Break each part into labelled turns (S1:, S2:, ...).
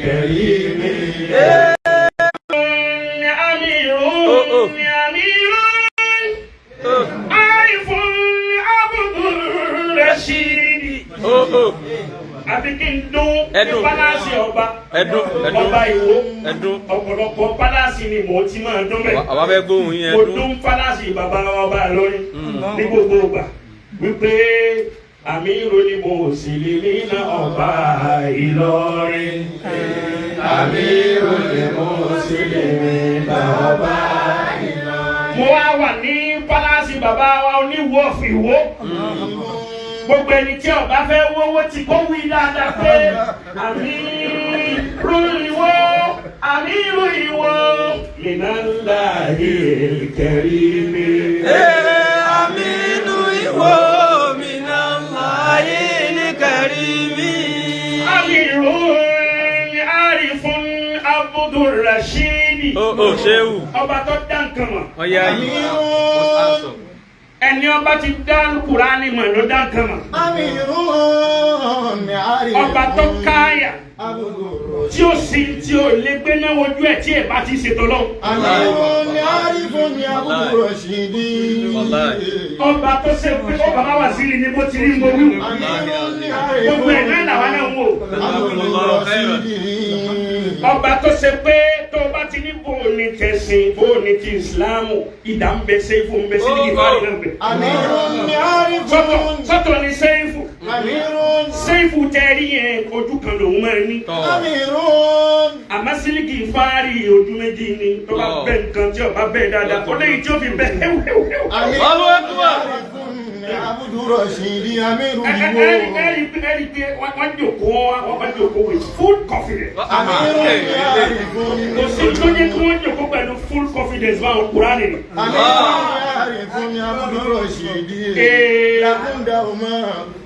S1: الكريم.
S2: أمير
S3: Oh, oh.
S2: أمير عارف عبد الرشيد.
S3: Oh.
S2: Àfi kí n dún ní
S3: Ẹdùn.
S2: pálásì ọba.
S3: Ẹdùn, ẹdùn.
S2: Ọba Ìwó.
S3: Ẹdùn.
S2: Ọ̀pọ̀lọpọ̀ pálásì ni mò ń ti máa dún bẹ́ẹ̀.
S3: Àwa fẹ́ gbóhùn yín.
S2: Mo
S3: Ẹdùn.
S2: dún pálásì bàbá ọba Ìlọrin ní gbogbo ìgbà wípé àmì ìròyìn mo sì lè ní iná ọba Ìlọrin.
S1: أمير المسلمين ọba Ìlọrin.
S2: Mo wá wà ní pálásì bàbá wa oníwó ọ̀fìwó. Gbogbo ẹni tí ọba fẹ́ wówó tí kò wí dáadáa pé àmì rúìwó, àmì rúìwó minallahi al-karimi.
S3: Aminu ìwọ minallahi al-karimi.
S2: Amirun arifun Abdulrasheed.
S3: Ó ṣéwù.
S2: Ọba tó dá nǹkan mọ̀.
S3: Ọ̀yá yìí.
S2: Ẹni ọba ti dá Kùránì mọ̀ ló dá nǹkan mọ̀.
S1: أمير عارف
S2: Ọba tó káyà
S1: عبد الرشيد.
S2: tí ó sì tí ó lè gbé náà wojú ẹ̀ tí ẹ̀ bá ti ṣètò lọ́wọ́.
S1: أمير عارف عبد الرشيد.
S3: Wallahi.
S2: Ọba tó ṣe pé ó bàbá wà sílì ni bó ti rí mo wí.
S1: أمير عارف
S2: Gbogbo ẹ̀ náà làwa náà ń wò.
S1: عبد الرشيد.
S2: Ọba tó ṣe pé tó o bá ti ní bó o ní tẹ̀sìn, bó o ní ti ìsìláàmù, ìdá ń bẹ, sẹ́yìnfù ń bẹ, sílíkì fárí náà ń bẹ.
S1: أمير عارف
S2: Sọ́tọ̀ sọ́tọ̀ ni sẹ́yìnfù.
S1: أمير
S2: Sẹ́yìnfù tẹ́ rí yẹn, ojú kan lòún máa ní.
S3: Tọ́.
S1: أمير
S2: Àmọ́ sílíkì fárí ojú méjì ni. Tó bá bẹ́ nǹkan tí ọba bẹ́ dáadáa, ó léyìí tí ó fi bẹ́ héwù héwù héwù.
S1: أمير
S3: Allahu Akbar.
S1: عارف عبد الرشيد أمير
S2: Ẹ̀rí ẹ̀rí ẹ̀rí pé wọ́n jòkó, wọ́n jòkó with full confidence.
S1: أمير عارف
S2: Kò sí tó jẹ́ kí wọ́n jòkó pẹ̀lú full confidence báwọn Kúránì ni.
S1: أمير عارف عبد الرشيد.
S2: Ee.
S1: لكم دوما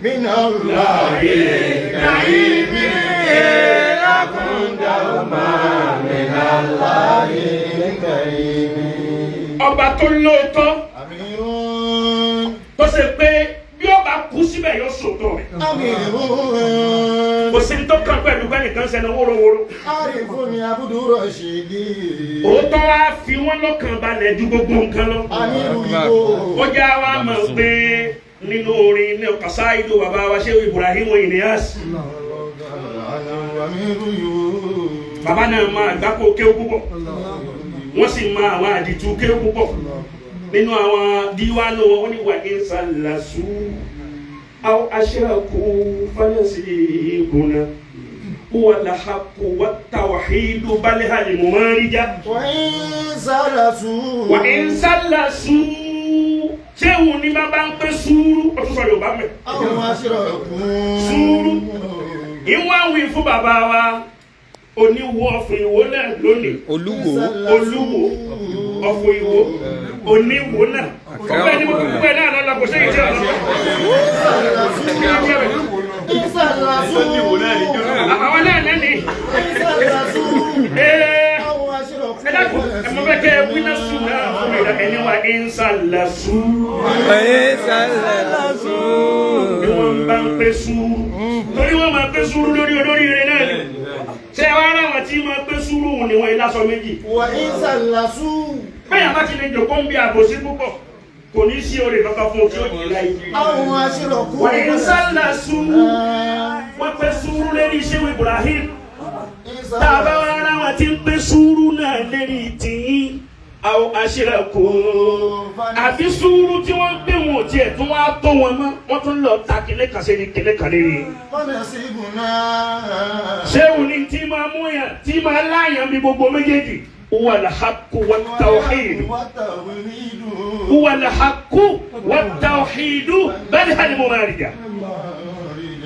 S1: من الله الكريم. لكم دوما من الله الكريم.
S2: Ọba tó lóòótọ́
S1: أمير
S2: tó ṣe pé bí ọba kú síbẹ̀ yóò sòótọ́ rẹ̀.
S1: أمير
S2: Kò sí tó kàn pẹ̀lú bẹ́ẹ̀ nìkan ṣẹlẹ̀ wórówóró.
S1: عارف عبد الرشيد.
S2: Òótọ́ wa fi wọ́n lọ́kàn balẹ̀ ju gbogbo nǹkan lọ.
S1: أمير
S2: Ó já wa mọ̀ pé nínú orin ní Qasa'idu bàbá wa ṣé Ibrahim Inyas.
S1: أمير
S2: Bàbá náà máa gbáko kéwú púpọ̀. Wọ́n sì máa àwọn àdìtú kéwú púpọ̀. Nínú àwọn díwánu wọn, ó ní wà ní sàlàsù aw ashraku fanasibuna huwa al-haqqu wat-tawhidu bal hal mumarija.
S1: وإن سلسوا
S2: Wà ń sálàsù, ṣéwù ní bá ń pẹ́ sùúrù, ó tún sọ Yorùbá mẹ́.
S1: أو أشركوا
S2: Sùúrù. Ìwọ̀n wí fún bàbá wa oníwo ọ̀fìn Ìwó náà lónìí.
S3: Olúwo.
S2: Olúwo ọ̀fìn Ìwó, oníwo náà. Ọ̀pẹ ní gbogbo ẹ̀ náà lọ́la, kò sẹ́yìn tí ọ̀la.
S1: إن سلسوا
S2: Àwọn náà lẹ́ni.
S1: إن سلسوا
S2: Ee,
S1: أو أشركوا
S2: ẹ dákun, ẹ mọ bẹ́ẹ̀ kẹ́ ẹ wí náà sùn náà fún mi ẹni wa ń sálàsù.
S3: Ẹ sàlàsù.
S2: Bí wọ́n bá ń pẹ́ sùúrù, torí wọ́n máa pẹ́ sùúrù lórí olóríire náà ni. Ṣé wàá ráwọn tí máa pẹ́ sùúrù ni wọ́n ilé aṣọ méjì?
S1: وإن سلسوا
S2: Bẹ́ẹ̀ bá ti lè jòkó ń bí àbòsí púpọ̀, kò ní sí oore kankan fún un tí ó yìí láyé.
S1: أو أشركوا
S2: Wà ní sálà sùúrù, wọ́n pẹ́ sùúrù lérí ṣéwù Ibrahim. Tá a bá wá ráwọn tí ń pẹ́ sùúrù náà lérí tìyín, àwọn aṣèràkó àbí sùúrù tí wọ́n ń pè wọn ò tiẹ̀ tún wá tó wọn mọ́, wọ́n tún lọ ta kìnìún kan sí ní kìnìún kan lérí.
S1: فنصيبنا
S2: Ṣéwù ni tí máa mú yàn tí máa láyàn bí gbogbo méjèèjì. Huwa al-haqqu wat-tawhid.
S1: والتوحيد
S2: Huwa al-haqqu wat-tawhid bal hal mumarija.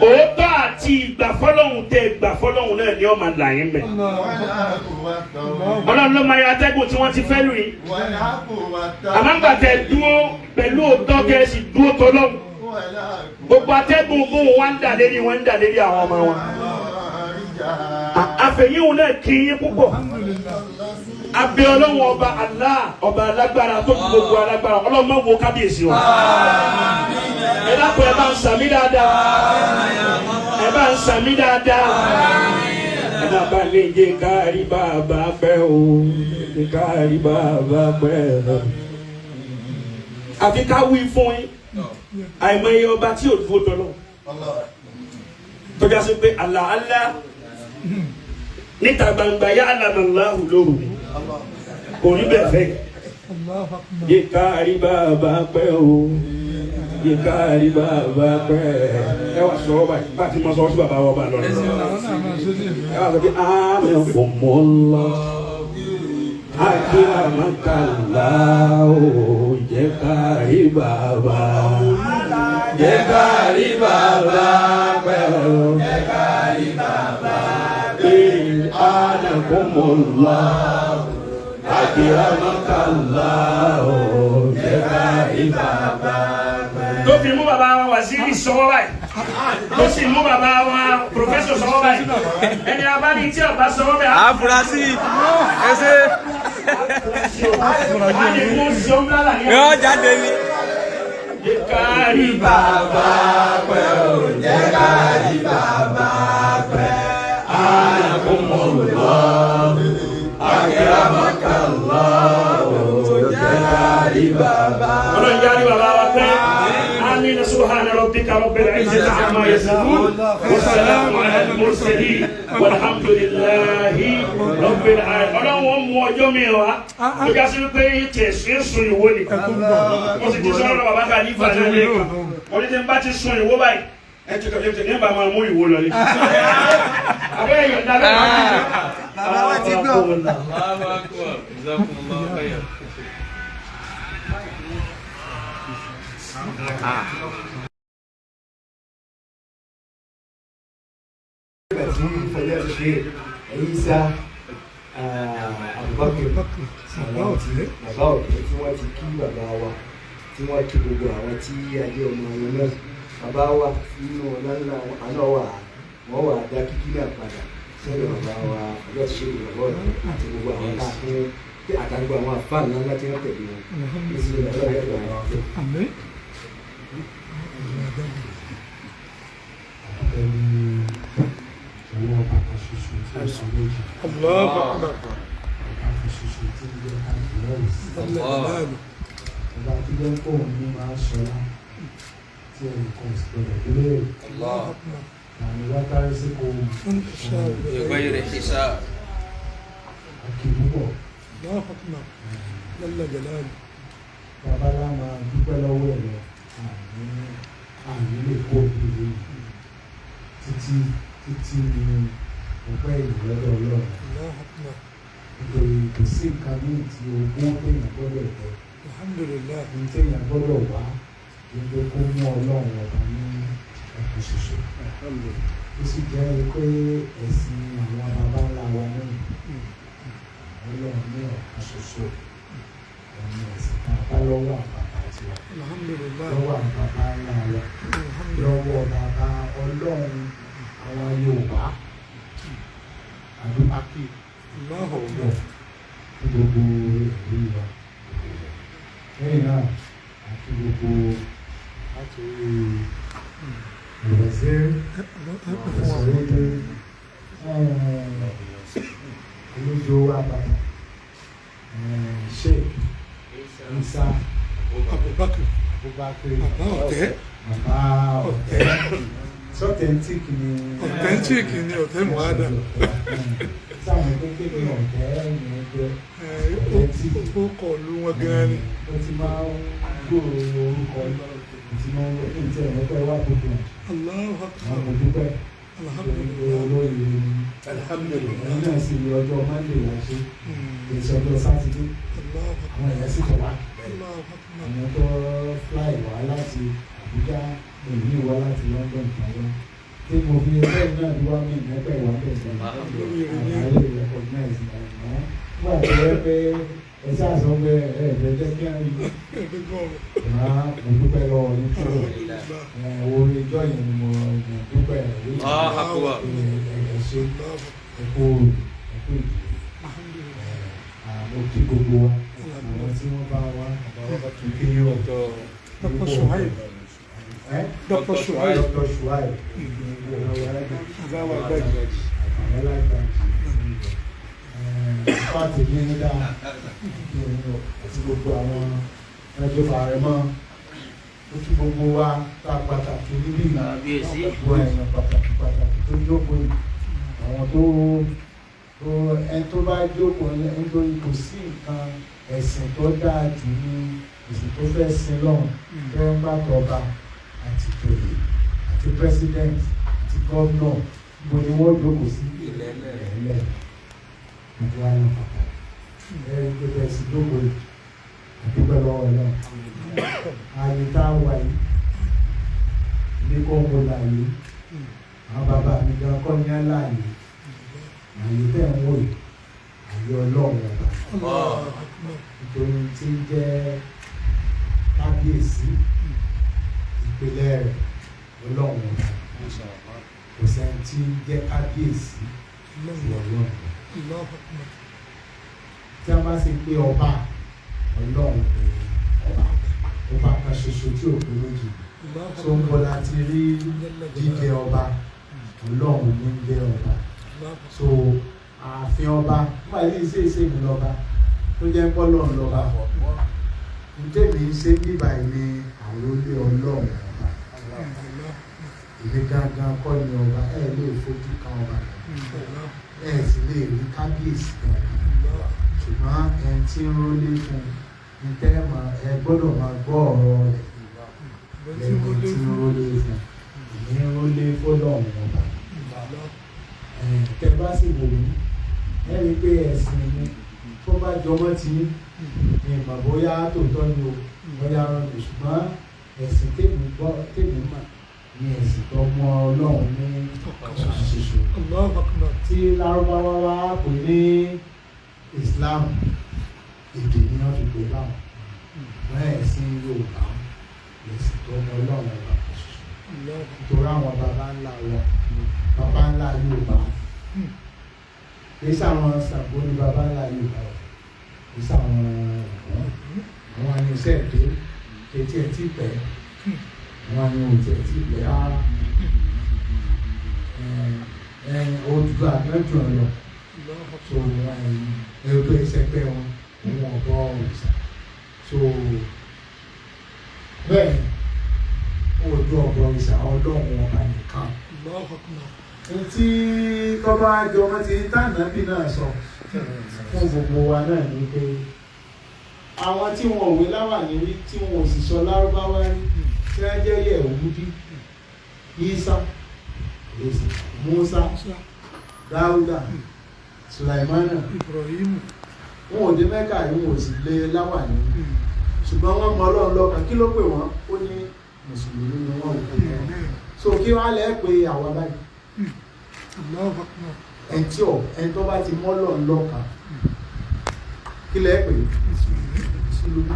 S2: Òótọ́ àti ìgbà fọlọ́hún tẹ ìgbà fọlọ́hún náà ni ó máa là yín bẹ̀.
S1: والحق والتوحيد
S2: Ọlọ́run ló máa yọ atẹ́gùn tí wọ́n ti fẹ́ lù yín.
S1: والحق
S2: Àmọ́
S1: والتوحيد
S2: ńgbà tẹ dúró pẹ̀lú òótọ́ kẹ́ ẹ sì dúró tọ́lọ́hún.
S1: والحق
S2: Gbogbo atẹ́gùn bóun wá ń dà lérí wọn, ń dà lérí àwọn ọmọ wọn. Àfẹ̀yìnwó náà kì í yín púpọ̀. Abẹ́ Ọlọ́run ọba Allah, ọba alágbára tó fi gbogbo alágbára, Ọlọ́run máa wo kábíyèsí wa. Ẹ dákun, ẹ bá ń sàmí dáadáa. Ẹ bá ń sàmí dáadáa. Ẹ Bàbá lè jẹ́ kárí bàbá pẹ́ o, jẹ́ kárí bàbá pẹ́ o. Àfi ká wí fún yín, àìmọye ọba tí ò dúró tọ́lọ̀. Tọ́já sí pé àlàálá níta gbangba yá àlàmàláhù lóru ni kò rí bẹ́ẹ̀ fẹ́. Jẹ́ kárí bàbá pẹ́ o, jẹ́ kárí bàbá pẹ́. Ẹ wá sọ báyìí, bá a ti mọ sọ sí bàbá wa bá lọ. Ẹ wá sọ pé àmì ọmọ lọ, akíramakàlá o, jẹ́ kárí bàbá. Jẹ́ kárí bàbá pẹ́ o, jẹ́ kárí bàbá pẹ́. Anakumullah. Tó fi mú bàbá wa waziri sọ́wọ́ báyìí, tó sì mú bàbá wa pòfẹ́sọ̀ sọ́wọ́ báyìí, ẹni abáni tí ọba sọ́wọ́ báyìí.
S3: Afurasí ẹsẹ.
S2: A lè mú sọ́nblálà ní.
S3: Yóò jáde ní.
S2: Jẹ́ kárí bàbá pẹ́ o, jẹ́ kárí bàbá pẹ́. Anakumullah. Ọlọ́run jáde bàbá wa pẹ́. Amina subhana rabbika rabbil izzati amma yasifun. Wa salamun ala al-mursalin. Walhamdulillahi rabbil alamin. Ọlọ́run ó mú ọjọ́ mi wá. Ó já sí pé tẹ̀sí sun ìwó ni. Mo sì ti sọ̀rọ̀ bàbá kan ní ìfàdé lẹ́ẹ̀kan. Mo ní tí n bá ti sun ìwó báyìí. Ẹ ti kọ̀ ní bá máa mú ìwó lọ ní. Abẹ́ ìyọ̀ǹda lọ́wọ́.
S1: Bàbá wa ti gbọ́.
S3: Allahu akbar. Jazakumullahu khairan.
S4: Tí Fadilatu Sheikh Isa Abubakar bàbá ọ̀tí bàbá ọ̀tí tí wọ́n ti kí bàbá wa, tí wọ́n kí gbogbo àwọn tí ajé ọmọ wọn náà, bàbá wa nínú ọ̀la ńlá àná wà wọ́n wà dá kíkí náà padà sọ́dọ̀ bàbá wa Fadilatu Sheikh bàbá ọ̀tí àti gbogbo àwọn tá a fún àtàgbọ̀ àwọn àfáà ńlá ńlá tí wọ́n tẹ̀lé wọn.
S5: Àmín. Allahu akbar.
S3: Allah.
S4: Ọba tí jẹ́ kó òun ní máa ń ṣọlá tí ẹnìkan sì gbọdọ̀ délé
S3: Allah.
S4: àmì wátárẹ́ sí kò
S3: Bi ghayri hisab.
S4: àkì púpọ̀.
S5: Allahu akbar. Jalla jalaluhu.
S4: Babalá máa dúpẹ́ lọ́wọ́ ẹ̀ lọ, àmì àmì lè kó òbí rẹ̀ títí títí ní ọpẹ́ ìlọ́dọ̀ Ọlọ́run.
S5: Allahu akbar.
S4: Nítorí kò sí nǹkan míì tí ogún téèyàn gbọ́dọ̀ jẹ.
S5: Alhamdulillah.
S4: Ní téèyàn gbọ́dọ̀ wá gbogbo kó mú Ọlọ́run ọba ní ọ̀kan ṣoṣo. Ó sì jẹ́ pé ẹ̀sìn àwọn baba ńlá wa náà Ọlọ́run ní ọ̀kan ṣoṣo ọ̀nà ẹ̀sìn kan bá lọ́wọ́ àwọn bàbá tiwa.
S5: Alhamdulillah.
S4: Lọ́wọ́ àwọn baba ńlá wa, lọ́wọ́ bàbá Ọlọ́run àwọn Yorùbá àdúpákì
S5: Allahu
S4: ọ̀pọ̀ fún gbogbo ìlú wa. Lẹ́yìn náà àti gbogbo láti orí ìrẹsẹ̀ ìrẹsẹ̀ olójó wa bàbá Sheikh Isa
S5: Abubakar.
S4: Abubakar
S5: Bàbá ọ̀tẹ́.
S4: Bàbá ọ̀tẹ́ authentic ni.
S5: Authentic ni ọ̀tẹ́ Muada.
S4: Sáwọn kékeré ọ̀tẹ́ yẹn jẹ́ authentic.
S5: Ó kọ̀ lu wọn gan ni.
S4: Ó ti máa ń gbòòrò orúkọ, ó ti máa ń ní ìtẹ̀ ẹ̀rọ wà gbogbo ẹ̀.
S5: Allahu akbar.
S4: Àwọn mo dúpẹ́ nítorí pé olóyè ni.
S1: Alhamdulillah.
S4: Ẹ̀yin náà sì ní ọjọ́ Monday la ṣe, kì í ṣe ọjọ́ Sátidé.
S5: Allahu akbar.
S4: Àwọn èèyàn sì tọ̀ wá.
S5: Allahu akbar.
S4: Àwọn tó fly wá láti Àbújá, èyí wá láti London kan wá. Tí mo fi ẹgbẹ́ náà bí wá mí ìgbẹ́pẹ̀ wá bẹ̀ sí. Àwọn ayé recognize mi àná. Wọ́n àti ẹ pé ẹ ṣáà sọ pé ẹ fẹ́ jẹ́ kí á rí. Màá mo dúpẹ́ lọ́wọ́ yín fún ẹ orí ijọ́ yẹn ni mo dúpẹ́ rí.
S3: Allahu akbar.
S4: Ẹ ṣe ẹ̀kú ẹ̀kú ìdílé. Mo kí gbogbo wa, àwọn tí wọ́n bá wa kí yín o.
S5: Dr. Shuaib. Dr. Shuaib.
S4: Dr. Shuaib.
S5: Bàbá wa gbàgbé.
S4: Àwọn alágbàjì. Àfa tèmi ní dáa àti gbogbo àwọn ẹjọ́ ààrẹ mọ́. Ó kí gbogbo wa tá a pàtàkì níbí, gbogbo èèyàn pàtàkì pàtàkì tó jókòó yìí, àwọn tó ẹni tó bá jókòó, nítorí kò sí nǹkan ẹ̀sìn tó dáa jù ní ẹ̀sìn tó fẹ́ sin lọ́hùn tó ń bá tọba àti tòyè àti president àti gómìnà, gbogbo ni wọ́n jókòó sí ilẹ̀ ẹlẹ́. Gbogbo ayé pàtàkì ẹ̀rí pé bẹ́ẹ̀ sì jókòó yìí, àdúgbò lọ́wọ́ náà. Ààyè tá a wà yìí ní kó mo láàyè, àwọn bàbá mi gan kọ́ ní àláàyè. Ààyè tẹ̀ ń wò yìí, ààyè Ọlọ́run ọba, nítorí tí ń jẹ́ kábíyèsí, ìpìlẹ̀ rẹ̀ Ọlọ́run ọba. Kò sẹ́ni tí ń jẹ́ kábíyèsí sí Ọlọ́run. Tí a bá sì pé ọba, Ọlọ́run ni ọba, ọba kan ṣoṣo tí ò pé méjì. Tó ń bọ̀ láti rí jíjẹ ọba, Ọlọ́run ní ń jẹ́ ọba. So ààfin ọba nígbà tí ìṣe ìṣe mi lọ́ba tó jẹ́ pọ́lọ́run lọ́ba, ntẹ́mi ń ṣe bíbá yìí ní àrólé Ọlọ́run ọba. Èmi gangan kọ́ ni ọba. Ẹ lè fojú kan ọba, ẹ sì lè rí kábíyèsí gan, ṣùgbọ́n ẹni tí ń rólé fún un ntẹ́ ẹ gbọ́dọ̀ máa gbọ́ ọ̀rọ̀ rẹ̀ lẹ́nu tí ń rólé fún. Èmi ń rólé fọlọ́run ọba. Tẹ bá sì wò mí, ẹ rí i pé ẹ̀sìn mi tó bá jọmọ́ ti ní ìmọ̀ bóyá tòótọ́ ni o, bóyá rán mi, ṣùgbọ́n ẹ̀sìn tèmi gbọ́ tèmi mà ní ẹ̀sìn tó mọ Ọlọ́run ní ọ̀kan ṣoṣo tí Lárúbáwá wá pè ní Islam, èdè ni wọ́n fi pè báwọn. Wọ́n ẹ̀sìn Yorùbá lẹ̀sìn tó mọ Ọlọ́run ọba kan ṣoṣo, nítorí àwọn baba ńlá wọn, baba ńlá Yorùbá, kìí sáwọn Ṣàngó ní baba ńlá Yorùbá o, kìí sáwọn ọ̀hún, àwọn irinṣẹ́ èdè etí ẹ̀ tí pẹ́, àwọn ni ò tiẹ̀ tí pẹ́ rárá. Odùduwà àgbẹ̀jù ẹ̀ lọ, so wọn ẹ̀rọ ìṣẹ́gbẹ́ wọn, wọn ọ̀bọ òrìṣà. So bẹ́ẹ̀ odò ọ̀bọ òrìṣà, Ọlọ́run ọba nìkan. Ntí tọ́ba jọmọ́ ti tànàbí náà sọ fún gbogbo wa náà ni pé àwọn tí wọn ò wé láwàní rí, tí wọn ò sì sọ lárúbáwá rí, tí wọ́n jẹ́ Yẹ̀wúdí, Ísá, Musa, Dáúdà, Sulaimana, wọn ò dé Mẹ́kà yìí, wọn ò sì lé láwàní, ṣùgbọ́n wọ́n mọ Ọlọ́run lọ́kàn. Kí ló pè wọ́n? Ó ní mùsùlùmí ni wọ́n ò. So kí wọ́n á lẹ́ pé àwa báyìí, ẹni tí ò ẹni tó bá ti mọ́ Ọlọ́run lọ́kàn, kí lẹ́ pè? Mùsùlùmí.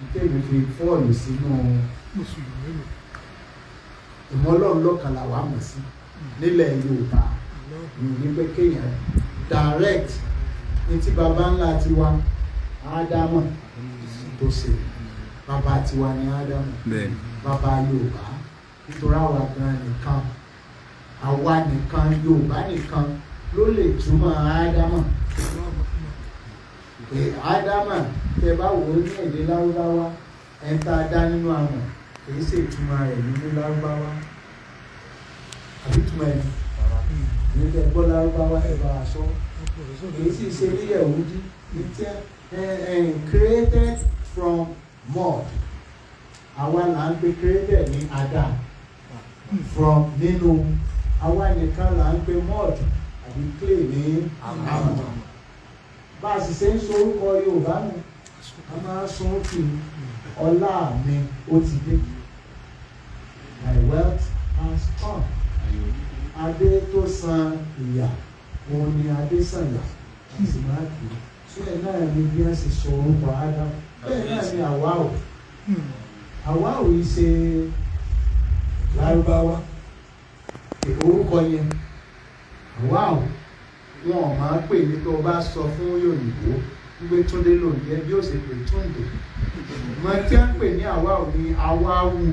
S4: Ìtẹ̀mí fi fọ́ọ̀lù sínú ìmọ̀ Ọlọ́run lọ́kàn làwa mọ̀ sí nílẹ̀ Yorùbá ní pé kéèyàn direct ní tí baba ńlá tiwa Ádámọ̀ tó ṣe. Baba tiwa ni Ádámọ̀, baba Yorùbá, nítorí àwa gan nìkan, àwa nìkan, Yorùbá nìkan ló lè túmọ̀ Ádámọ̀. Pé Ádámọ̀, tẹ bá wò ó ní èdè Lárúbáwá, ẹni tá a dá nínú àmọ̀, kìí ṣe ìtumọ̀ rẹ̀ nínú Lárúbáwá àbí ìtumọ̀ ẹ̀ ní tẹ gbọ́ Lárúbáwá, ẹ̀ bá a sọ. Kìí sì ṣe ní Yẹ̀wúdí ní tí ẹ created from mud. Àwa là ń pe created ní Adam, from nínú. Àwa nìkan là ń pe mud àbí clay ní àmọ̀. Bá a sì ṣe ń sorúkọ Yorùbá nù, a máa ń sun kì í. Ọlá mi ó ti dé, my wealth has come. Adé tó san ìyà, òun ni adé sànyà, a sì máa kì í. Bẹ́ẹ̀ náà ni bí wọ́n ṣe sọ orúkọ Ádámù, bẹ́ẹ̀ náà ni àwa ò àwa ò yìí ṣe Lárúbáwá orúkọ yẹn. Àwa ò wọn ò máa pè ní tó o bá sọ fún Òyìnbó wípé Túndé ló ń jẹ, bí ó ṣe pè Túndé mọ tí wọ́n ń pè ní àwa ò ní àwa wù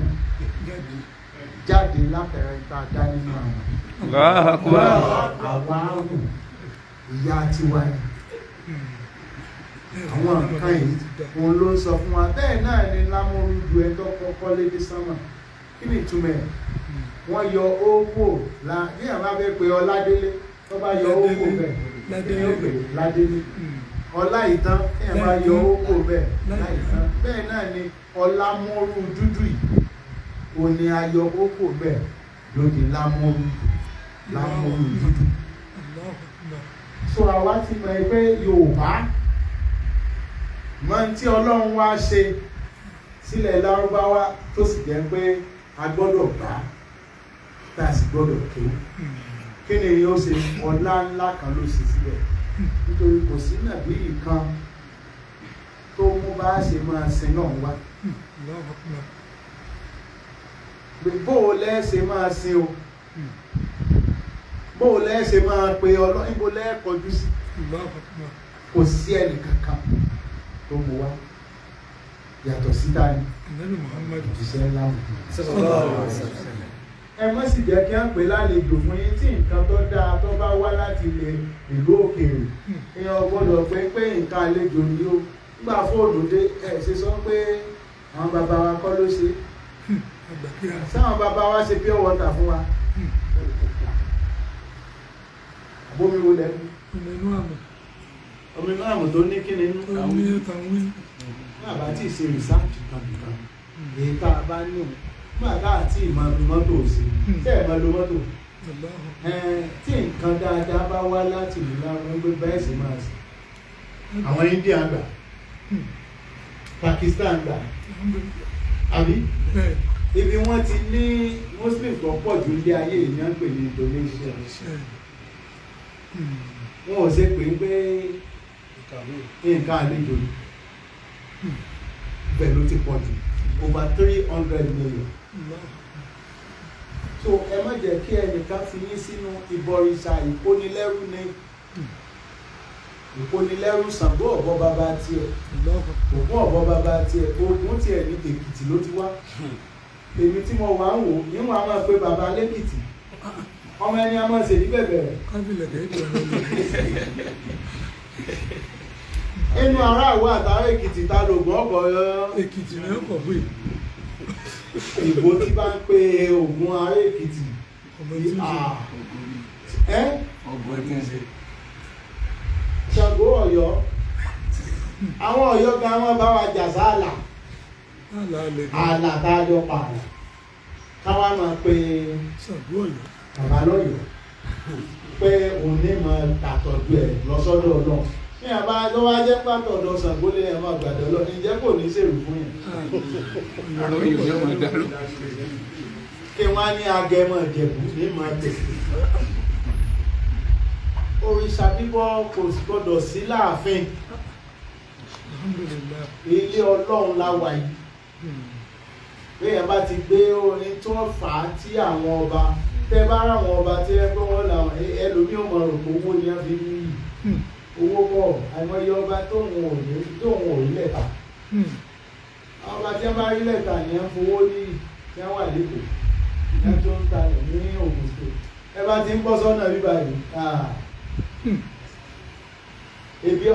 S4: jáde lápẹẹrẹ tá a dá nínú àwọn
S3: Allahu Akbar.
S4: àwa wù ìyá tiwa ni. Àwọn nǹkan yìí òun ló ń sọ fún wa. Bẹ́ẹ̀ náà ni lámúrúdu ẹ tó kọ́kọ́ lédè sánmà. Kí ni ìtumọ̀ ẹ̀? Wọ́n yọ owó la bí àwọn abẹ́ pé Ọládélé, tó bá yọ owó bẹ́ẹ̀ kí ni ó pè? Ládélé. Ọlá ìtàn kí ẹ bá yọ owó bẹ́ẹ̀ láìtàn. Bẹ́ẹ̀ náà ni ọlámúrú dúdú yìí, òun ni a yọ owó bẹ́ẹ̀ lóde lámúrú, lámúrú dúdú. So àwa ti mọ̀ pé Yorùbá mọ tí Ọlọ́run wá ṣe sílẹ̀ Lárúbáwá, tó sì jẹ́ pé a gbọ́dọ̀ gbà á, tá a sì gbọ́dọ̀ kéwú. Kí ni ó ṣe? Ọlá ńlá kan ló ṣe sílẹ̀, nítorí kò sí nàbí kan tó mú bá a ṣe máa sin náà wá. Bó o lẹ́ ṣe máa sin o, bó o lẹ́ ṣe máa pe Ọlọ́run, níbo lẹ́ kọjú sí, kò sí ẹnì kankan tó mú wá yàtọ̀ síta ni òjíṣẹ́ ńlá mú. Ẹ má sì jẹ́ kí á pè lálejò fún yín. Tí nǹkan tó dáa tó bá wá láti ilẹ̀ ìlú òkèèrè, èèyàn gbọ́dọ̀ pé pé nǹkan àlejò ni ó. Nígbà fóònù dé, ẹ ṣe sọ pé àwọn bàbá wa kọ́ ló ṣe. Sáwọn bàbá wa ṣe pure water fún wa. Àbómi wo lẹ́nu? Omi inú àmù tó ní kíni inú. Bàbá tí ì ṣe rìsáàtì kankan, èyí tá a bá ní òun. Bàbá àti ìmọ̀ mọ́tò sí, tẹ́ ẹ̀ máa lo mọ́tò. Tí nǹkan dáadáa bá wá láti ìlú láwọn gbé bẹ́ẹ̀ sì máa sì. Àwọn India gbà, Pakistan gbà, àbí? Ibi wọ́n ti ní Muslim tó pọ̀ jù ní ayé ìyẹn ń pè ní Indonesia. Wọn ò ṣe pé pé nǹkan àlejò ni. Bẹ́ẹ̀ ló ti pọ̀ jù, over 300 million. So ẹ má jẹ́ kí ẹnìkan fi yín sínú ìbọ̀rìṣà ìkónilẹ́rú ni. Ìkónilẹ́rú. Ṣàngó ọ̀bọ bàbá tiẹ̀, Ògún ọ̀bọ bàbá tiẹ̀, Ògún tiẹ̀ ní Èkìtì ló ti wá. Èmi tí mo wà ń wò níwọ̀n a máa pe bàbá lẹ́kìtì, ọmọ ẹni a máa ṣe ní bẹ̀bẹ̀ rẹ̀. Inú ará Ìwó àtàrà Èkìtì ta lògùn ọkọ̀
S5: Èkìtì ní ọkọ̀ bóyá.
S4: Ìbò tí bá ń pe Ògún ará Èkìtì. Ṣàngó Ọ̀yọ́, àwọn Ọ̀yọ́ gan wọn bá wa jà sáàlà, ààlà tá a jọ pààlà, káwa máa pe bàbá lọ́yọ̀ọ́ pé òun ní máa tàtọ̀jú ẹ̀ lọ́sọ́dọ̀ Ọlọ́run. Ní àbá tó wá jẹ́ pàtọ̀dọ̀ Ṣàngó lé ẹ̀ máa gbàdọ̀ lọ, ǹjẹ́ kò ní ṣèrú fún yẹn. Kí wọ́n á ní agẹmọ Ìjẹ̀bú ní máa tẹ̀. Òrìṣà bíbọ kò gbọdọ̀ sí láàfin. Ilé Ọlọ́run la wà yìí. Béèyàn bá ti gbé orin tó fà á tí àwọn ọba tẹ bá ráwọn ọba tí ẹ pé wọn làwọn ẹlòmíì ò mọ rò pé owó ni wọn fi ń yí owó bọ̀. Àìmọye ọba tóun ò ní tóun ò rí lẹ́tà. Ọba tí wọn bá rí lẹ́tà ni wọn fowó ní tí wọn wà lẹ́kọ̀ọ́ ní wọn tó ń talẹ̀ ní Ògùn State. Ẹ bá ti ń bọ́ sọ́nà bíbá yìí, ebi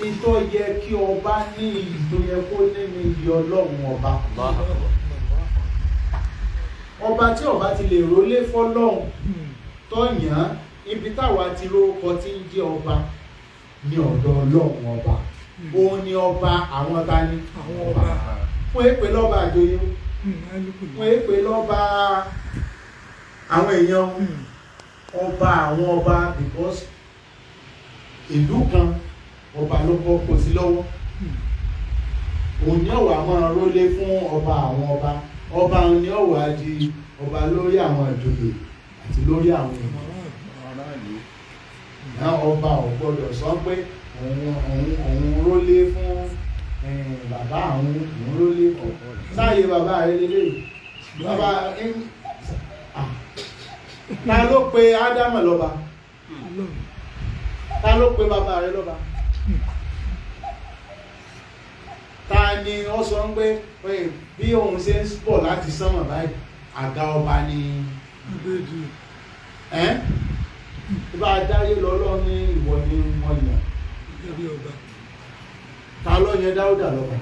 S4: ìtọ́ yẹ kí ọba ní iyì tó yẹ kó ní ní iyì Ọlọ́run ọba. Ọba tí ọba ti lè rólé fọ́lọ́run tó yàn án, ibi táwa ti lórúkọ tí ń jẹ́ ọba ní ọ̀dọ̀ Ọlọ́run ọba. Òun ni ọba àwọn ta ni ọba. Wọ́n èpè lọ́ba àjòyè, wọ́n èpè lọ́ba àwọn èèyàn, ọba àwọn ọba, because ìlú kan ọba ló kọ́ kó sí lọ́wọ́. Òun ni ọ̀wà máa rólé fún ọba àwọn ọba. Ọba ni ọ̀wà di ọba lórí àwọn ìjòyè àti lórí àwọn èèyàn. Náà ọba ò gbọdọ̀ sọ pé òun rólé fún bàbá àwọn, òun rólé fún sáàyè bàbá rẹ lélẹ̀. Bàbá ta ló pe Ádámù lọ́ba? Ta ló pe bàbá rẹ lọ́ba? Ta ni ó sọ ń pé bí òun ṣe ń bọ̀ láti sánmọ̀ báyìí, àga ọba ni ẹ́ bá a dáyé lọ́lọ́ ní ìwọ ni wọ́n yàn. Ta ló yẹn Dáúdà lọ́ba?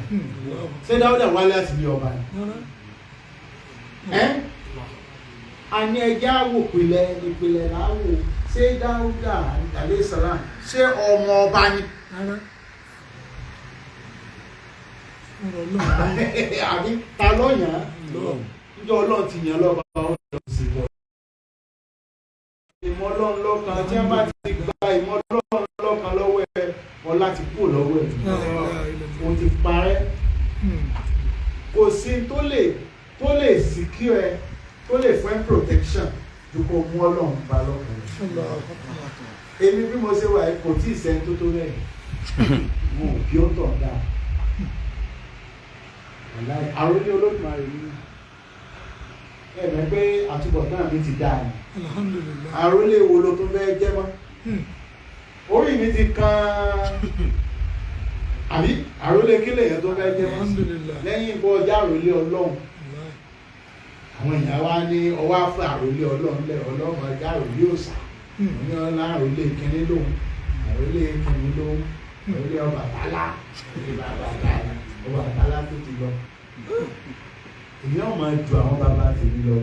S4: Ṣé Dáúdà wálé àti bí ọba ni? Ẹ́ a ní ẹjẹ́ àwò ìpìlẹ̀ ìpìlẹ̀ làwò. Ṣé Dáúdà alayhi salam ṣé ọmọ ọba ni? Àbí ta ló yàn án? Níjọ́ Ọlọ́run ti yàn lọ́ba ọ̀hún sí lọ. Ìmọ̀ Ọlọ́run lọ́kan tí wọ́n bá ti gba ìmọ̀ Ọlọ́run lọ́kan lọ́wọ́ ẹ, ọlá ti kúrò lọ́wọ́ ẹ̀. O ti parẹ́. Kò sí tó lè secure ẹ, tó lè fún ẹ protection ju kó mú Ọlọ́run bá lọ́kàn rẹ̀. Èmi bí mo ṣe wà yìí kò tí ì sẹ́ni tó tó rẹ̀. Mo ò bí ó tọ̀ dáa. Àròlé Olódùmarè ni ẹ mọ̀ pé àtúbọ̀tán mi ti dáa ni. Àròlé wo ló tún fẹ́ jẹ́ mọ́? Orí mi ti kan àbí àròlé kílẹ̀ yẹn tó fẹ́ jẹ́ mọ́? Lẹ́yìn ìbọn ọjà àròlé Ọlọ́run. Àwọn èèyàn wa ní ọwọ́ àfẹ́ àròlé Ọlọ́run lẹ̀ Ọlọ́run ọjà àròlé òòṣà. Ní ọlá àròlé kínní lòun, àròlé kínní lòun, àròlé Ọbàtálá, Ọbàtálá tó ti lọ. Èmi ọ̀ máa ju àwọn bàbá tèmi lọ.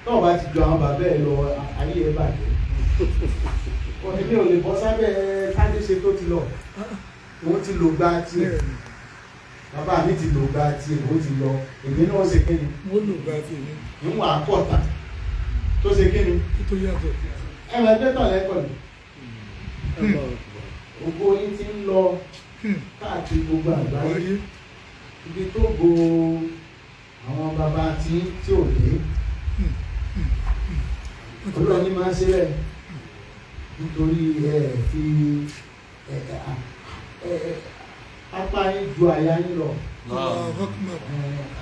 S4: Tọ́ ọ bá ti ju àwọn bàbá ẹ lọ, ayé ẹ bàjẹ́. Èmi ò lè bọ́ sábẹ́ Kádéṣe tó ti lọ. Òun ti lò gba tiẹ̀. Bàbá mi ti lò gba tiẹ̀, ó ti lọ. Èmi náà ṣe kí ni?
S5: Mo lò gba tèmi.
S4: Níwọ̀n àkọ́ta tó ṣe kí ni?
S5: Tó yàtọ̀.
S4: Ẹ máa gbé tàn lẹ́kọ̀ọ́ ni. Ògo yín ti ń lọ káàkiri gbogbo àgbáyé. Ibi tó go àwọn bàbá tí ò dé. Olúwa ní máa ń ṣe bẹ́ẹ̀ nítorí ẹ fi apá yín ju àyà yín lọ.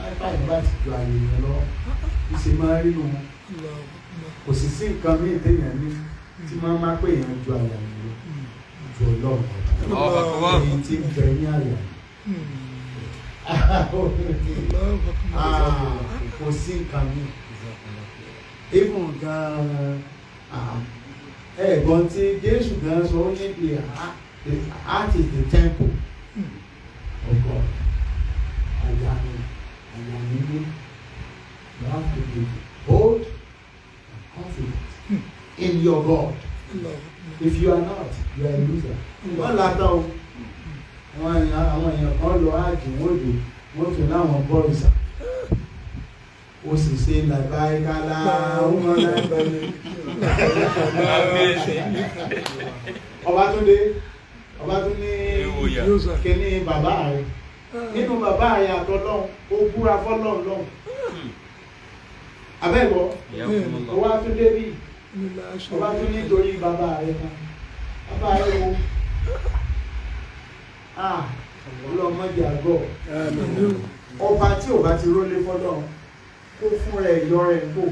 S4: Apá yín bá ti ju àyà yín lọ, ìṣe máa ń rí nu. Kò sì sí nǹkan míì téèyàn ní tí máa máa pè yàn ju àyà yín lọ ju Ọlọ́run ọba. Èyí tí ń bẹ ní àyà. Kò sí nǹkan míì. Even gan-an ẹ̀gbọ́n tí Jésù gan sọ ó ní the heart is the temple of God. Àyà ni ní you have to be bold and confident in your God. If you are not, you are a loser. Wọ́n látọ̀ o. Àwọn èèyàn kan lọ ájì wọ́n dé wọ́n tún láwọn bọ́ọ̀sà. Ó sì ṣe làbáyíkálá ọmọ láìpẹ́. Ọbátúndé Ọbátúndé kíní bàbá rẹ̀ nínú bàbá rẹ̀ àtọ́lọ́hún ó búra fọ́lọ́hún lọ́hún. Abẹ́gbọ́ Ọbátúndé bí Ọbátúndé nítorí bàbá rẹ̀ kan bàbá rẹ̀ wo ọlọ́mọdé àgọ́ ọba tí ò bá ti rólé fọ́lọ́hún kó fún rẹ̀ yọ rẹ̀ kó.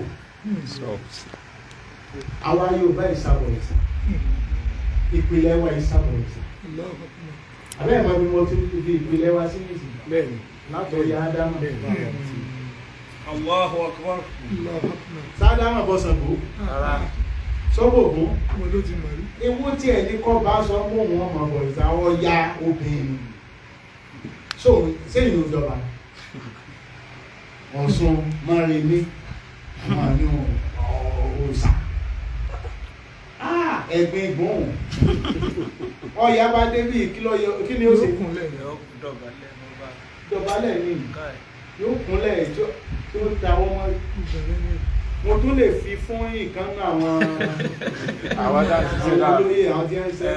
S4: Àwa Yorùbá ìsàbọ̀rìṣà, ìpìlẹ̀ wa ìsàbọ̀rìṣà. Àbẹ́ ìmọ̀ bí mo tún fi ìpìlẹ̀ wa sí nìsín. Látọ̀rí Ádámù.
S3: Allahu Akbar.
S4: Sádámà bọ́ Ṣàngó. Sọ́bògún. Ewu tí ẹ̀ ní kọ́ bá sọ mú wọn ọmọ bọ̀rìṣà ọya obìnrin. Sẹ́yìn ìjọba. Ọ̀ṣun Mọ́remí àwọn àní òòṣà. Ẹ̀gbin ìgbóhùn. Ọya bá débì kí ni ó ṣe? Dọ̀bálẹ̀ ni yóò kúnlẹ̀ tí ó dáwọ́ mọ́. Mo tún lè fi fún ìkànnì àwọn olóyè àwọn tí ń ṣe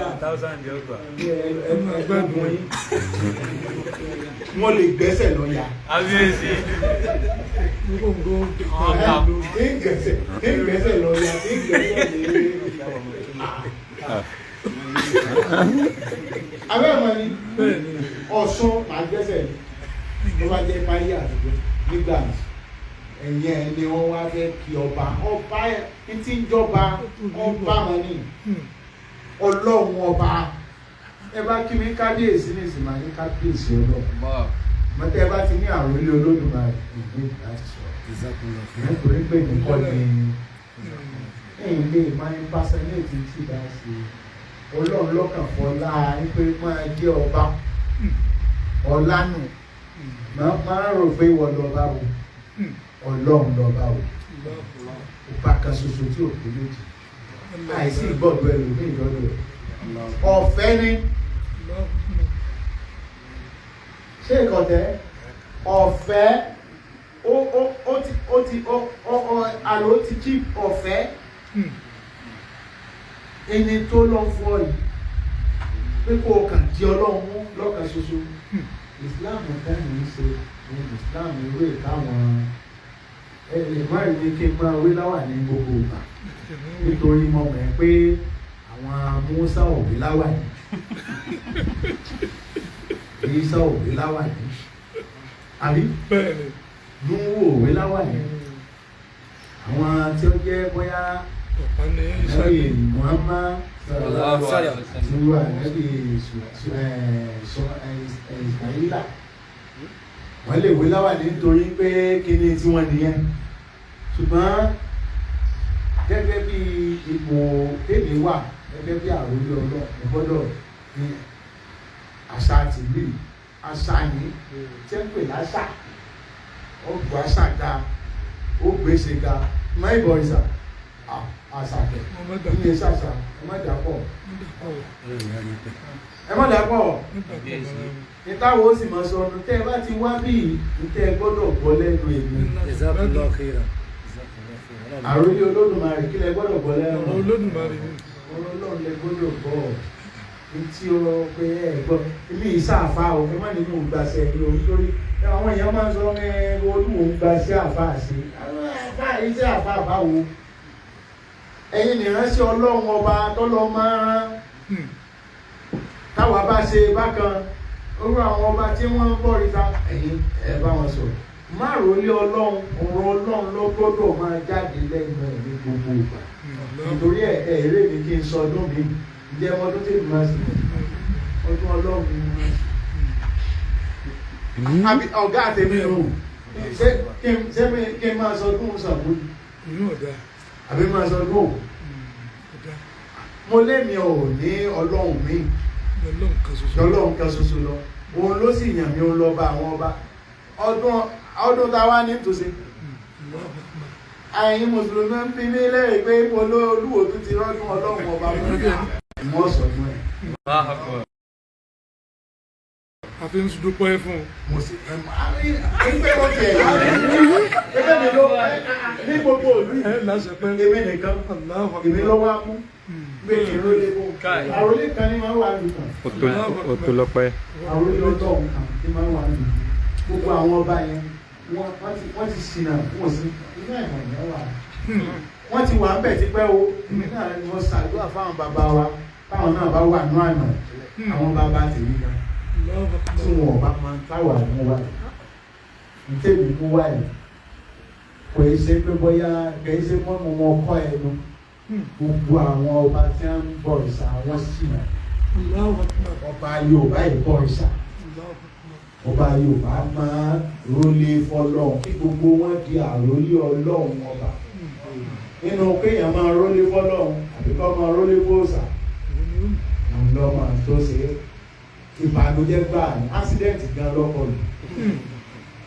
S4: ẹgbẹ́ yín. Wọ́n lè gbẹ́sẹ̀ lọ yà. Ìgbẹ́sẹ̀ lọ yà, ìgbẹ́sẹ̀ lè. Abẹ́ mọ̀ ni Ọ̀ṣun máa gbẹ́sẹ̀ lé. Tó bá jẹ́ páyé àdúgbò nígbà ẹ̀yẹn ni wọ́n wá fẹ́ kí ọba ọba tí ń jọba ọba mọ̀ ni Ọlọ́run ọba. Ẹ bá kí mi kábíyèsí ní ìsìn máa ní kábíyèsí Ọlọ́run. Mọ̀tẹ́ ẹ bá ti ní àròlé Olódùmarè ìgbé láti sọ. Nítorí pé nìkan ni ẹ̀yìn lè máa ń pásánẹ́ẹ̀tì tí bá ṣe Ọlọ́run lọ́kàn fọlá pé máa jẹ́ ọba ọlá nù máa rò pé wọ́n lọ́ba o Ọlọ́run lọ́ba o ọba kan ṣoṣo tí ò pé méjì àìsí ìgbọ́dọ̀ ẹlòmíì lọ́dọ̀ ẹ̀ ọ̀fẹ́ ni ṣé ìkọ̀tẹ́ ọ̀fẹ́ ó ti àlọ́ ti cheap ọ̀fẹ́ ẹni tó lọ fún ọ yìí pé kó o kàn di Ọlọ́run mú lọ́kàn ṣoṣo. Islam tẹ́lẹ̀ ń ṣe ní Islam ìwé táwọn ẹ̀ẹ́dẹ̀gbọ́n ní kí n máa wé láwà ní gbogbo ìgbà nítorí mo mọ̀ ẹ́ pé àwọn Musa ò wé láwà ní Isa ò wé láwà ní àbí Nuhu ò wé láwà ní àwọn tí ó jẹ́ bóyá Ànábì Muhammad tí wà Ànábì Ismaila wọ́n lè wé láwà nítorí pé kíní tí wọ́n nìyẹn ṣùgbọ́n gẹ́gẹ́ bí ipò tèmi wà gẹ́gẹ́ bí àròlé Ọlọ́run mo gbọ́dọ̀ ní àṣà tìlú àṣà ní tí ń pè láṣà ó gbọ́ àṣà ga ó gbèsè ga mọ́ ìbọ̀rìṣà àṣàkẹ́ ilé ṣàṣà ẹ má dà pọ̀ ẹ má dà pọ̀ ìtawọ̀ ó sì máa sọ ọdún tẹ́ ẹ bá ti wá bí ìtẹ́ ẹ gbọ́dọ̀ gbọ́ lẹ́nu èmi. Àròlé Olódùmarè kí lẹ gbọ́dọ̀ gbọ́ lẹ́nu.
S5: Ọ̀rọ̀ Olódùmarè ni.
S4: Ọ̀rọ̀ Ọlọ́run lẹ gbọ́dọ̀ gbọ́ tí ó pé ẹ gbọ́ ilé ìsáàfà o ẹ má ní mò ń gbaṣẹ́ ní orí lórí àwọn èèyàn máa ń sọ ẹ olúwo ń gbaṣẹ́ àfà sí àfà iṣẹ́ àfà báwo ẹ̀yin nìránṣẹ́ Ọlọ́run ọba tọ́lọ́ máa ń rán táwa bá ṣe bákan orú àwọn ọba tí wọ́n ń bọ̀ ríta ẹ̀yin ẹ bá wọn sọ̀rọ̀ márùn-ún lé Ọlọ́run ọ̀rọ̀ Ọlọ́run ló gbọ́dọ̀ máa jáde lẹ́nu ẹ̀ ní gbogbo ìgbà nítorí ẹ̀ eré mi kí n sọ ọdún mi ǹjẹ́ ọmọ ọdún tèmi máa ṣe ọdún Ọlọ́run mi máa ṣe. Àbí ọ̀gá àtẹ̀mí nù ṣé kí n máa sọ ọdún Ṣàngó àbí máa sọ ọdún Ògún mo lémi ò ní Ọlọ́run mi Ọlọ́run kan ṣoṣo lọ òun ló sì yàn mí òun lọ bá àwọn ọba ọdún tá a wá ní tòṣe àyìn mùsùlùmí ń fi mí lẹ́rìí pé olúwo tún ti rọ́dún Ọlọ́run ọba mú mọ́ sọ̀dún ẹ̀.
S5: A fi ń dúpẹ́ fún un.
S4: Mo sì ẹgbẹ́ wọn tiẹ̀ ẹgbẹ́ mi ló ní gbogbo òlú yìí èmi nìkan èmi ló wá mú pé kí n rólé bó àròlé kan ní máa wà nìkan.
S6: Ó tó lọ́pẹ́.
S4: Àròlé ọlọ́run kan ní máa wà nìkan gbogbo àwọn ọba yẹn wọ́n ti ṣìnà wọ́n sí inú ẹ̀wọ̀n yẹn wà. Wọ́n ti wà ń bẹ̀ tipẹ́ o èmi náà ni wọ́n ṣàdúrà fáwọn bàbá wa táwọn náà bá wà ní àná àwọn bàbá tèmi gan tí wọn ò bá máa táwà mú wa ntẹ̀mí mú wa yìí kò í ṣe pé bóyá kò í ṣe mọ́ mo mọ ọkọ ẹnu gbogbo àwọn ọba tí wọ́n ń bọ̀ ìṣà wọ́n ṣìnà ọba Yorùbá yìí bọ̀ ìṣà ọba Yorùbá máa rólé fọlọ́run kí gbogbo wọn di àrólé Ọlọ́run ọba nínú kéèyàn máa rólé fọlọ́run àbí kọ́ máa rólé fòòṣà ńlọ máa tó ṣe é ìbànújẹ́ gbáà ní accident gan lọ́kọ lù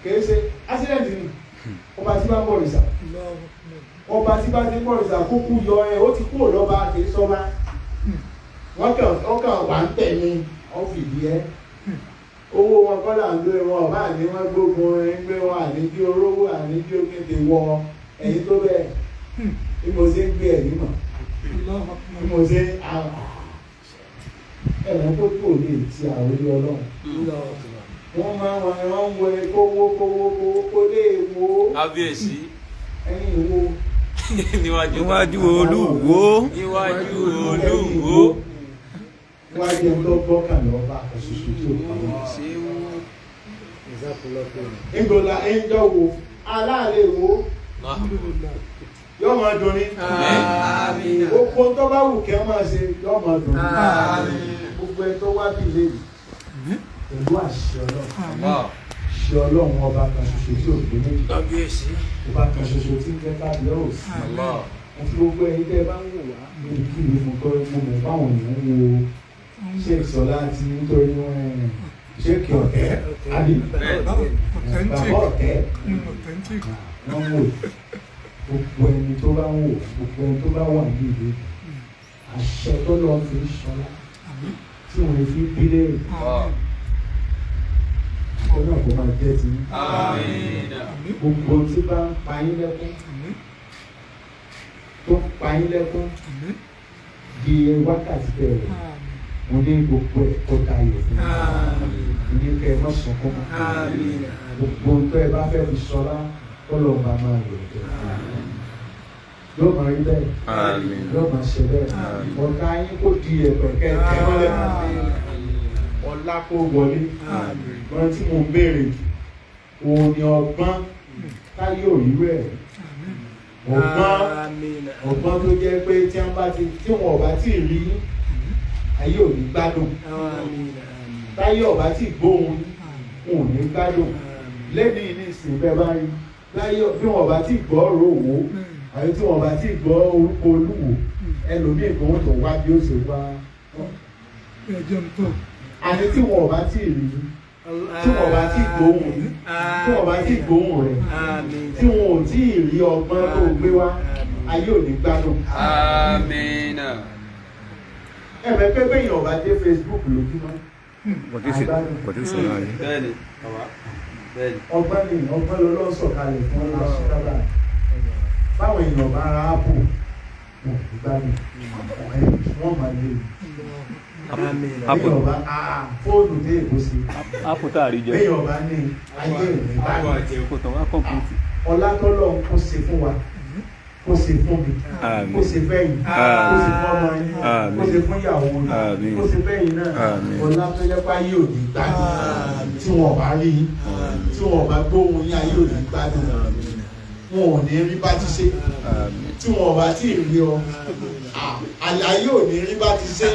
S4: kìí ṣe accident ni ọba tí bá ń bọ̀ rìsà ọba tí bá ti ń bọ̀ rìsà kúkú yọ ẹ ó ti kúrò lọ́ba kìí sọ́ba wọ́n kàn wà ń tẹ̀ ní ọ́fìdí ẹ owó wọn kọ́ là ń lo wọn ọba àní wọn gbógun ẹ ń gbé wọn àní bí orówó àní bí òkété wọ ẹ̀yìn tó bẹ́ẹ̀ bí mo ṣe ń gbé ẹ̀yìn mọ̀ bí mo ṣe ẹ̀wọ̀n tó kò lè ti àròlé Ọlọ́run wọ́n máa wà wọ́n ń wọ kówó kówó kówó kó lè wo.
S3: Kábíyèsí.
S4: Ẹ̀yin ìwo.
S3: Níwájú Olúwo. Níwájú Olúwo.
S4: Níwájú ẹni tó gbọ́kàn lọ́ba àṣoṣo tí ó kàn wọ́n. Ìgbòlá ẹ̀ńjọ́ wo aláàlẹ́ wo yóò máa dùn ní. Gbogbo tó bá wù kẹ́ máa ṣe yóò máa dùn ní. Gbogbo ẹ tó wá bí lè pẹ̀lú àṣẹ Ọlọ́run. Ṣe Ọlọ́run ọba kan ṣoṣo tí ò gbé méjì. Ọba kan ṣoṣo tí ń jẹ́ kábíyèsí. Àti gbogbo ẹ̀yin tẹ́ ẹ bá ń wò wá níbikíbi, mo kọ́ mo mọ̀ fáwọn èèyàn ń wo Sheikh Sọlá àti nítorí wọn Sheikh Ọ̀tẹ́ àbí bàbá Ọ̀tẹ́ wọ́n wò. Gbogbo ẹni tó bá ń wò, gbogbo ẹni tó bá wà ní ìlú, àṣẹ tó lọ fi ń ṣọlá tí wọ́n fi bí léèrè kó náà kó máa jẹ́ ti yín. Gbogbo tí bá ń pa yín lẹ́kún, tó ń pa yín lẹ́kún di wákàtí bẹ̀rẹ̀, mo ní gbogbo ẹ̀ kó tayọ̀ fún mi. Mo ní kẹ́ ẹ má sunkún mọ́. Gbogbo tó ẹ bá fẹ́ fi ṣọlá, kó lọ́ọ́ máa máa lò ó. Yóò máa rí bẹ́ẹ̀, yóò máa ṣe bẹ́ẹ̀. Ọ̀tá yín kó di ẹ̀pẹ̀ kẹ́ ẹ tẹ́ mọ́lẹ̀, ọlá kó wọlé. Wọn tí mo béèrè jù òun ni ọgbọ́n táyé òríró ẹ̀, ọgbọ́n ọgbọ́n tó jẹ́ pé tí wọ́n bá ti tí wọn ò bá tí ì rí, ayé ò ní gbádùn. Táyé ò bá tí ì gbóhùn, wọn ò ní gbádùn. Lẹ́nu yìí ní ìsìn bẹ́ẹ̀ bá rí láyé, bí wọn ò bá tí ì gbọ́ ọ̀rọ̀ òwò àbí tí wọn ò bá tí ì gbọ́ orúkọ Olúwo, ẹlòmíì kan tó wá bí ó ṣe wá. Àní tí wọn ò bá tí ì rí, tí wọn ò bá tí ì gbóhùn, tí wọn ò bá tí ì gbóhùn rẹ̀, tí wọn ò tí ì rí ọgbọ́n tó gbé wá, ayé ò ní gbádùn.
S3: Amina.
S4: Ẹ mọ̀ pé bẹ́yìn ọba dé Facebook lójúmọ́, àgbádùn.
S3: Bẹ́ẹ̀ni, bàbá. Bẹ́ẹ̀ni.
S4: Ọgbọ́n ni, ọgbọ́n ló lọ́ sọ̀kalẹ̀ fún aṣọ́kábà. Báwọn èèyàn bá ra ápù, wọn ò ní gbádùn, wọ́n máa lè bẹ́yìn ọba fóònù dé èkó sí.
S6: Ápù tá a rí jẹ.
S4: Bẹ́yìn ọba ní ayé ò ní gbádùn.
S6: Kò tán wá kọ̀ǹpútì.
S4: Ọlá tọ́lọ́ kó ṣe fún wa, kó ṣe fún mi, kó ṣe fẹ́yìn, kó ṣe fún ọmọ yín, kó ṣe fún ìyàwó yín, kó ṣe fẹ́yìn náà. Ọlá tó jẹ́ pé ayé ò ní gbádùn tí wọn ò bá rí yín, tí wọn ò bá gbóhùn yín, ayé ò ní gbádùn, wọn ò ní rí bá ti ṣe. Tí wọn ò bá tí ì rí ọ, ayé ò ní rí bá ti ṣe.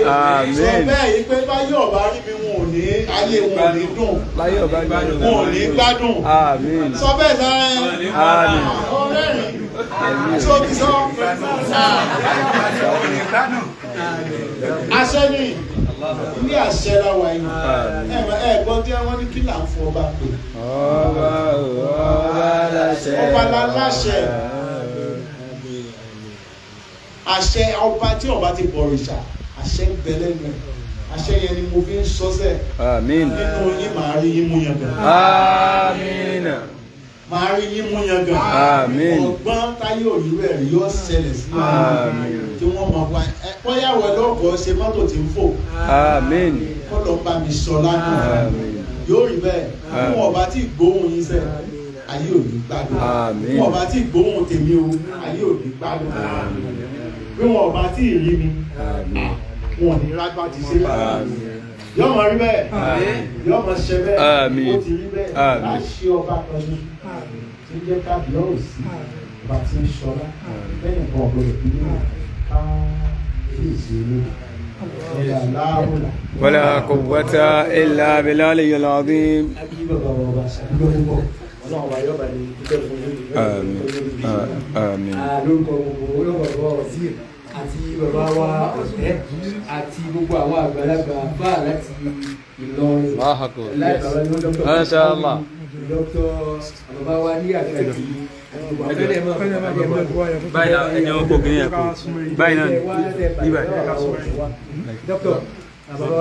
S4: Sọ bẹ́ẹ̀ yìí pé báyé ọ̀bá rí mi, wọn ò ní, ayé wọn ò ní dùn, wọn ò ní gbádùn. Sọ bẹ́ẹ̀ sáré ọ̀rẹ́rìn tó ti sọ. Àṣẹ ni, ní àṣẹ láwa yìí. Ẹ gbọ́n tí wọ́n ní kí là ń fọ ọba pè. Ọba la láṣẹ. Àṣẹ ọba, tí ọba ti bọ̀rìṣà, àṣẹ ń bẹ lẹ́nu ẹ̀. Àṣẹ yẹn ni mo fi ń sọ́sẹ̀. Nínú yín, màá rí yín mú yangàn. Màá rí yín mú yangàn. Ọgbọ́n táyé òyìnbó ẹ̀ yóò ṣẹlẹ̀ sí wa tí wọ́n mọ̀ wá bóyá wọ lọ́kọ̀ọ́ ṣe mọ́tò tí ń fò. Kọ́ ló ń bá mi sọ lánàá, yóò rí bẹ́ẹ̀. Fún ọba tí gbóhùn yín sẹ́, ayé ò ní gbádùn. Fún ọba tí gbóhùn tèmi o, ayé ò ní gbádùn. Bí wọn ọba tí ì rí mi, wọn ò ní rágbá ti ṣe. Yóò mọ rí bẹ́ẹ̀, yóò mọ ṣe bẹ́ẹ̀, ó ti rí bẹ́ẹ̀. Láṣẹ ọba kan ṣoṣo tí ń jẹ́ kábíyèsí, ọba tí ń ṣọlá lẹ́yìn kan ọ̀gbọ́dọ̀ bí nínú kábíyèsí olóògbé ọ̀dà láàbùlà.
S3: ولا قوة إلا بالله العظيم.
S1: Akí bàbá wa ọba ṣàdúgbò púpọ̀, ọlọ́run wa yọ̀bà ní dúpẹ́ fún yín.
S3: Àmín. Àmín.
S1: Lórúkọ gbogbo olóńgbò bàbá wazir àti bàbá wa Ọ̀tẹ́ àti gbogbo àwọn àgbàlagbà bá láti Ìlọrin, láti bàbá ní dr.
S3: Masha Allah.
S1: Dr. bàbá wa ní àgbẹ̀tì.
S3: Báyìí la ẹni wọn kò gbìyànjú báyìí náà.
S1: Dr. bàbá wa.